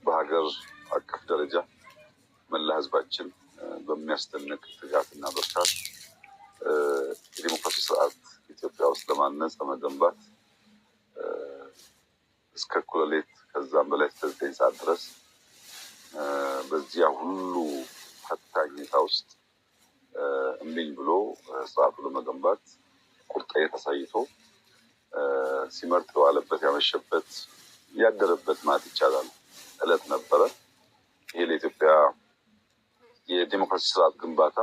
በሀገር አቀፍ ደረጃ መላ ህዝባችን በሚያስደንቅ ትጋትና ብርታት የዲሞክራሲ ስርዓት ኢትዮጵያ ውስጥ ለማነጽ፣ ለመገንባት እስከ እኩለ ሌሊት ከዛም በላይ እስከ 9 ሰዓት ድረስ በዚያ ሁሉ ፈታኝ ሁኔታ ውስጥ እምቢኝ ብሎ ስርዓቱ ለመገንባት ቁርጠኝነት አሳይቶ ሲመርጥ የዋለበት፣ ያመሸበት፣ ያደረበት ማለት ይቻላል እለት ነበረ። ይሄ ለኢትዮጵያ የዲሞክራሲ ስርዓት ግንባታ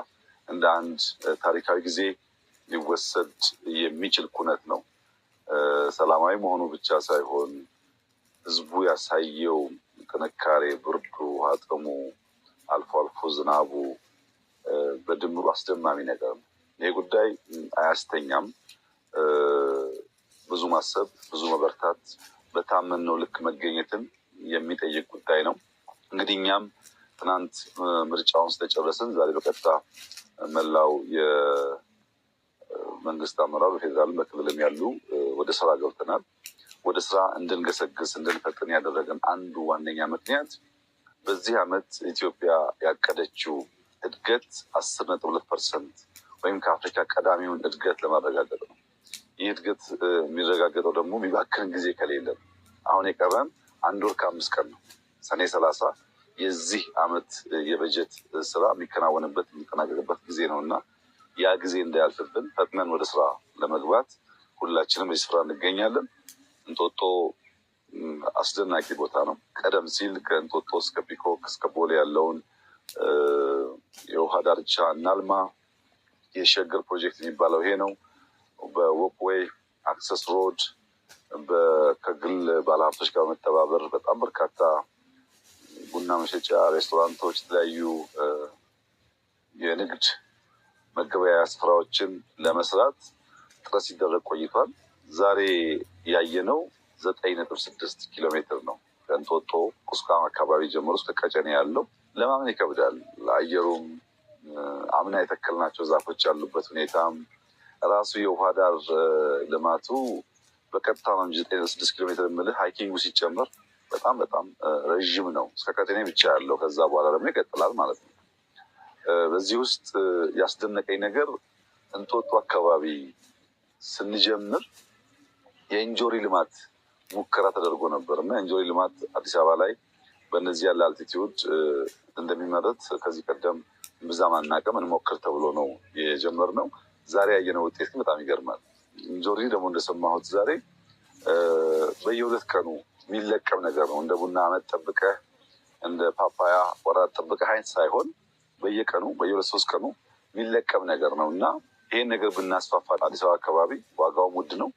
እንደ አንድ ታሪካዊ ጊዜ ሊወሰድ የሚችል ኩነት ነው። ሰላማዊ መሆኑ ብቻ ሳይሆን ህዝቡ ያሳየው ጥንካሬ፣ ብርዱ፣ አጥሙ፣ አልፎ አልፎ ዝናቡ በድምሩ አስደማሚ ነገር ነው። ይህ ጉዳይ አያስተኛም። ብዙ ማሰብ፣ ብዙ መበርታት፣ በታመንነው ልክ መገኘትን የሚጠይቅ ጉዳይ ነው። እንግዲህ እኛም ትናንት ምርጫውን ስለጨረስን ዛሬ በቀጥታ መላው የመንግስት አመራር በፌዴራልም በክልልም ያሉ ወደ ስራ ገብተናል። ወደ ስራ እንድንገሰግስ፣ እንድንፈጥን ያደረገን አንዱ ዋነኛ ምክንያት በዚህ ዓመት ኢትዮጵያ ያቀደችው እድገት 10.2% ወይም ከአፍሪካ ቀዳሚውን እድገት ለማረጋገጥ ነው። ይህ እድገት የሚረጋገጠው ደግሞ የሚባክን ጊዜ ከሌለ ነው። አሁን የቀረን 1 ወር ከ5 ቀን ነው። ሰኔ 30 የዚህ ዓመት የበጀት ስራ የሚከናወንበት፣ የሚጠናቀቅበት ጊዜ ነው እና ያ ጊዜ እንዳያልፍብን ፈጥነን ወደ ስራ ለመግባት ሁላችንም በዚህ ስፍራ እንገኛለን። እንጦጦ አስደናቂ ቦታ ነው። ቀደም ሲል ከእንጦጦ እስከ ፒኮክ እስከ ቦሌ ያለውን የውሃ ዳርቻ እናልማ፣ የሸገር ፕሮጀክት የሚባለው ይሄ ነው። በ walkway access road ከግል ባለሀብቶች ጋር በመተባበር በጣም በርካታ ቡና መሸጫ፣ ሬስቶራንቶች፣ የተለያዩ የንግድ መገበያያ ስፍራዎችን ለመስራት ጥረት ሲደረግ ቆይቷል። ዛሬ ያየነው 9.6 ኪሎ ሜትር ነው። ከእንጦጦ ቁስቋም አካባቢ ጀምሮ እስከ ቀጨኔ ያለው ለማመን ይከብዳል። አየሩም፣ አምና የተከልናቸው ዛፎች ያሉበት ሁኔታም፣ ራሱ የውሃ ዳር ልማቱ በቀጥታ ነው እንጂ 9.6 ኪሎ ሜትር የምልህ hiking ኡ ሲጨመር በጣም በጣም ረዥም ነው። እስከ ቀጨኔ ብቻ ያለው፣ ከዛ በኋላ ደግሞ ይቀጥላል ማለት ነው። በዚህ ውስጥ ያስደነቀኝ ነገር እንጦጦ አካባቢ ስንጀምር የእንጆሪ ልማት ሙከራ ተደርጎ ነበር እና የእንጆሪ ልማት አዲስ አበባ ላይ በእነዚህ ያለ altitude እንደሚመረት ከዚህ ቀደም ብዛም አናውቅም። እንሞክር ተብሎ ነው የጀመርነው። ዛሬ ያየነው ውጤት ግን በጣም ይገርማል። እንጆሪ ደግሞ እንደሰማሁት ዛሬ በየ2 ቀኑ የሚለቀም ነገር ነው። እንደ ቡና አመት ጠብቀህ፣ እንደ ፓፓያ ወራት ጠብቀህ አይነት ሳይሆን በየቀኑ፣ በየ2 3 ቀኑ የሚለቀም ነገር ነው እና ይሄን ነገር ብናስፋፋ አዲስ አበባ አካባቢ ዋጋውም ውድ ነው።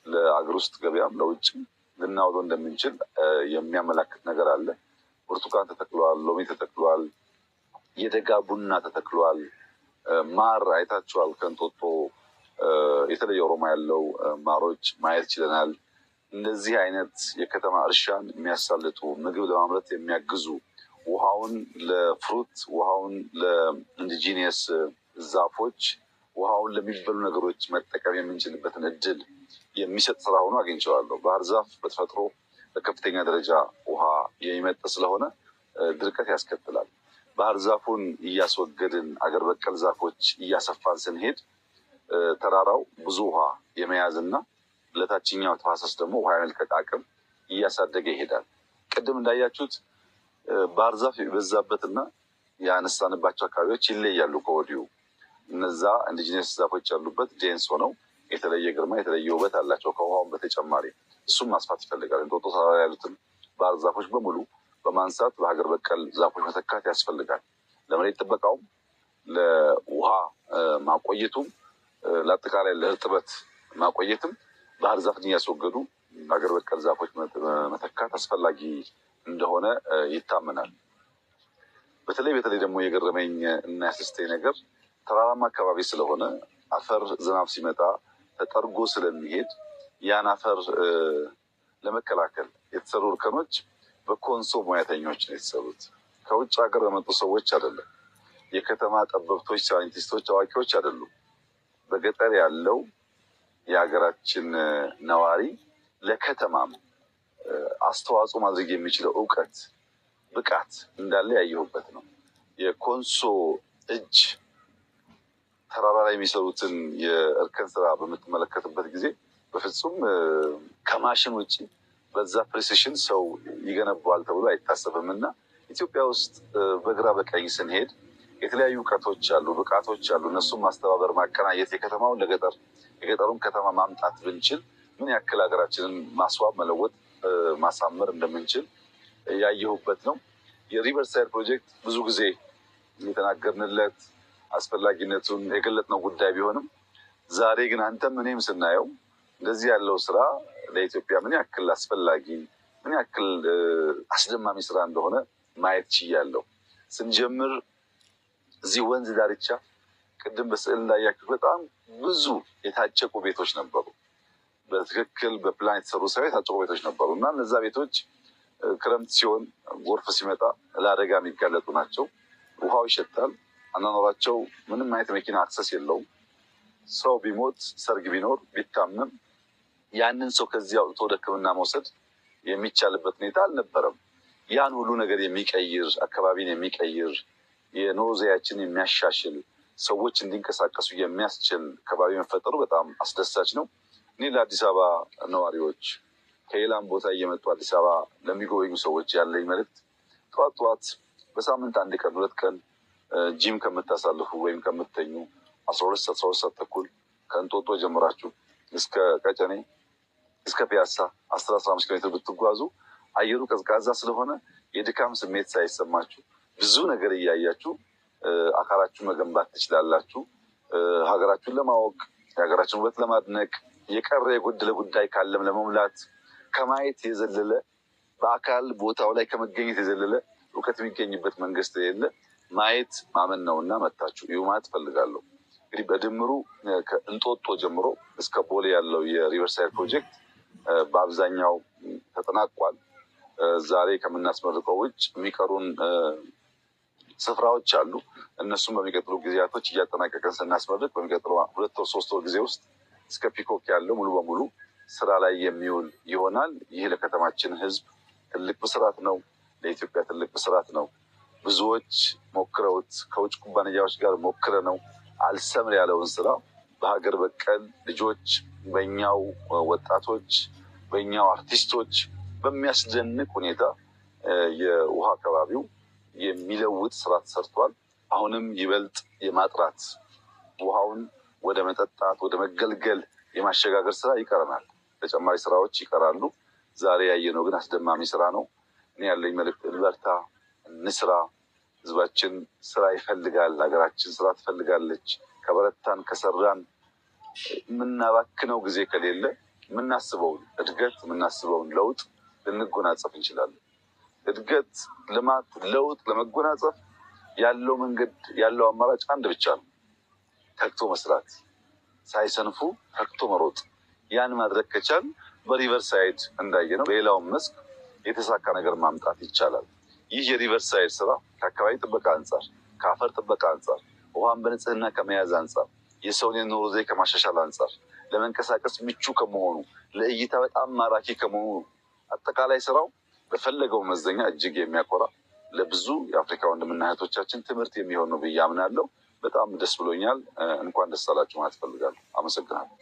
ለአገር ውስጥ ገበያም ለውጭም ልናውለው እንደምንችል የሚያመላክት ነገር አለ። ብርቱካን ተተክሏል፣ ሎሚ ተተክሏል፣ የደጋ ቡና ተተክሏል። ማር አይታችኋል። ከእንጦጦ የተለየ aroma ያለው ማሮች ማየት ችለናል። እንደዚህ አይነት የከተማ እርሻን የሚያሳልጡ፣ ምግብ ለማምረት የሚያግዙ፣ ውሃውን ለ fruit፣ ውሃውን ለ indigenous ዛፎች፣ ውሃውን ለሚበሉ ነገሮች መጠቀም የምንችልበትን እድል የሚሰጥ ስራ ሆኖ አግኝቼዋለሁ። ባህር ዛፍ በተፈጥሮ በከፍተኛ ደረጃ ውሃ የሚመጥ ስለሆነ ድርቀት ያስከትላል። ባህር ዛፉን እያስወገድን አገር በቀል ዛፎች እያሰፋን ስንሄድ ተራራው ብዙ ውሃ የመያዝና ለታችኛው ተፋሰስ ደግሞ ውሃ የመልቀቅ አቅም እያሳደገ ይሄዳል። ቅድም እንዳያችሁት ባህር ዛፍ የበዛበትና ያነሳንባቸው አካባቢዎች ይለያሉ ከወዲሁ። እነዛ indigenous ዛፎች ያሉበት dense ሆነው የተለየ ግርማ፣ የተለየ ውበት አላቸው። ከውሃውን በተጨማሪ እሱም ማስፋት ይፈልጋል። እንጦጦ ተራራ ያሉትን ባህር ዛፎች በሙሉ በማንሳት በሀገር በቀል ዛፎች መተካት ያስፈልጋል። ለመሬት ጥበቃውም፣ ለውሃ ማቆየቱም፣ ለአጠቃላይ ለእርጥበት ማቆየትም ባህር ዛፍን እያስወገዱ ሀገር በቀል ዛፎች መተካት አስፈላጊ እንደሆነ ይታመናል። በተለይ በተለይ ደግሞ የገረመኝ እና ያስደስተኝ ነገር ተራራማ አካባቢ ስለሆነ አፈር ዝናብ ሲመጣ ተጠርጎ ስለሚሄድ ያን አፈር ለመከላከል የተሰሩ እርከኖች በኮንሶ ሙያተኞች ነው የተሰሩት። ከውጭ ሀገር በመጡ ሰዎች አይደለም። የከተማ ጠበብቶች፣ ሳይንቲስቶች፣ አዋቂዎች አይደሉም። በገጠር ያለው የሀገራችን ነዋሪ ለከተማም አስተዋጽኦ ማድረግ የሚችለው እውቀት ብቃት እንዳለ ያየሁበት ነው። የኮንሶ እጅ ተራራ ላይ የሚሰሩትን የእርከን ስራ በምትመለከትበት ጊዜ በፍጹም ከማሽን ውጭ በዛ precision ሰው ይገነባዋል ተብሎ አይታሰብም። እና ኢትዮጵያ ውስጥ በግራ በቀኝ ስንሄድ የተለያዩ እውቀቶች አሉ፣ ብቃቶች አሉ። እነሱን ማስተባበር፣ ማቀናጀት፣ የከተማውን ለገጠር የገጠሩን ከተማ ማምጣት ብንችል ምን ያክል ሀገራችንን ማስዋብ፣ መለወጥ፣ ማሳመር እንደምንችል ያየሁበት ነው። የ riverside ፕሮጀክት ብዙ ጊዜ የተናገርንለት፣ አስፈላጊነቱን የገለጥነው ጉዳይ ቢሆንም ዛሬ ግን አንተም እኔም ስናየው እንደዚህ ያለው ስራ ለኢትዮጵያ ምን ያክል አስፈላጊ፣ ምን ያክል አስደማሚ ስራ እንደሆነ ማየት ችያለሁ። ስንጀምር እዚህ ወንዝ ዳርቻ ቅድም በስዕል እንዳያችሁ በጣም ብዙ የታጨቁ ቤቶች ነበሩ። በትክክል በፕላን የተሰሩ ሳይሆን የታጨቁ ቤቶች ነበሩ እና እነዛ ቤቶች ክረምት ሲሆን፣ ጎርፍ ሲመጣ ለአደጋ የሚጋለጡ ናቸው። ውሃው ይሸታል። አኗኗራቸው ምንም አይነት መኪና access የለውም። ሰው ቢሞት፣ ሰርግ ቢኖር፣ ቢታመም ያንን ሰው ከዚህ አውጥቶ ወደ ሕክምና መውሰድ የሚቻልበት ሁኔታ አልነበረም። ያን ሁሉ ነገር የሚቀይር፣ አካባቢን የሚቀይር፣ የኑሮ ዘያችን የሚያሻሽል፣ ሰዎች እንዲንቀሳቀሱ የሚያስችል ከባቢ መፈጠሩ በጣም አስደሳች ነው። እኔ ለአዲስ አበባ ነዋሪዎች፣ ከሌላም ቦታ እየመጡ አዲስ አበባ ለሚጎበኙ ሰዎች ያለኝ መልእክት ጠዋት ጠዋት በሳምንት አንድ ቀን፣ 2 ቀን ጂም ከምታሳልፉ ወይም ከምትተኙ 12 ሰዓት፣ 12 ሰዓት ተኩል ከእንጦጦ ጀምራችሁ እስከ ቀጨኔ፣ እስከ ፒያሳ 10፣ 15 ኪሎ ሜትር ብትጓዙ አየሩ ቀዝቃዛ ስለሆነ የድካም ስሜት ሳይሰማችሁ ብዙ ነገር እያያችሁ አካላችሁን መገንባት ትችላላችሁ። ሀገራችሁን ለማወቅ፣ የሀገራችሁን ውበት ለማድነቅ፣ የቀረ የጎደለ ጉዳይ ካለም ለመሙላት ከማየት የዘለለ፣ በአካል ቦታው ላይ ከመገኘት የዘለለ እውቀት የሚገኝበት መንገድ ስለሌለ ማየት ማመን ነው እና መጥታችሁ እዩ ማለት እፈልጋለሁ። እንግዲህ በድምሩ ከእንጦጦ ጀምሮ እስከ ቦሌ ያለው የ riverside ፕሮጀክት በአብዛኛው ተጠናቋል። ዛሬ ከምናስመርቀው ውጭ የሚቀሩን ስፍራዎች አሉ። እነሱም በሚቀጥሉ ጊዜያቶች እያጠናቀቀን ስናስመርቅ በሚቀጥለው 2 ወር፣ 3 ወር ጊዜ ውስጥ እስከ ፒኮክ ያለው ሙሉ በሙሉ ስራ ላይ የሚውል ይሆናል። ይህ ለከተማችን ሕዝብ ትልቅ ብስራት ነው። ለኢትዮጵያ ትልቅ ብስራት ነው። ብዙዎች ሞክረውት፣ ከውጭ ኩባንያዎች ጋር ሞክረነው አልሰምር ያለውን ስራ በሀገር በቀል ልጆች፣ በኛው ወጣቶች፣ በኛው አርቲስቶች በሚያስደንቅ ሁኔታ የውሃ አካባቢው የሚለውጥ ስራ ተሰርቷል። አሁንም ይበልጥ የማጥራት፣ ውሃውን ወደ መጠጣት፣ ወደ መገልገል የማሸጋገር ስራ ይቀረናል። ተጨማሪ ስራዎች ይቀራሉ። ዛሬ ያየነው ግን አስደማሚ ስራ ነው። እኔ ያለኝ መልዕክት እንበርታ፣ እንስራ። ህዝባችን ስራ ይፈልጋል። ሀገራችን ስራ ትፈልጋለች። ከበረታን፣ ከሰራን፣ የምናባክነው ጊዜ ከሌለ የምናስበውን እድገት፣ የምናስበውን ለውጥ ልንጎናጸፍ እንችላለን። እድገት፣ ልማት፣ ለውጥ ለመጎናጸፍ ያለው መንገድ፣ ያለው አማራጭ አንድ ብቻ ነው። ተግቶ መስራት፣ ሳይሰንፉ ተግቶ መሮጥ። ያን ማድረግ ከቻል በ riverside እንዳየነው በሌላውም መስክ የተሳካ ነገር ማምጣት ይቻላል። ይህ የ riverside ስራ ከአካባቢ ጥበቃ አንጻር፣ ከአፈር ጥበቃ አንጻር፣ ውሃን በንጽህና ከመያዝ አንጻር፣ የሰውን የኑሮ ዘዬ ከማሻሻል አንጻር፣ ለመንቀሳቀስ ምቹ ከመሆኑ፣ ለእይታ በጣም ማራኪ ከመሆኑ፣ አጠቃላይ ስራው በፈለገው መመዘኛ እጅግ የሚያኮራ፣ ለብዙ የአፍሪካ ወንድምና እህቶቻችን ትምህርት የሚሆን ነው ብዬ አምናለሁ። በጣም ደስ ብሎኛል። እንኳን ደስ አላችሁ ማለት እፈልጋለሁ። አመሰግናለሁ።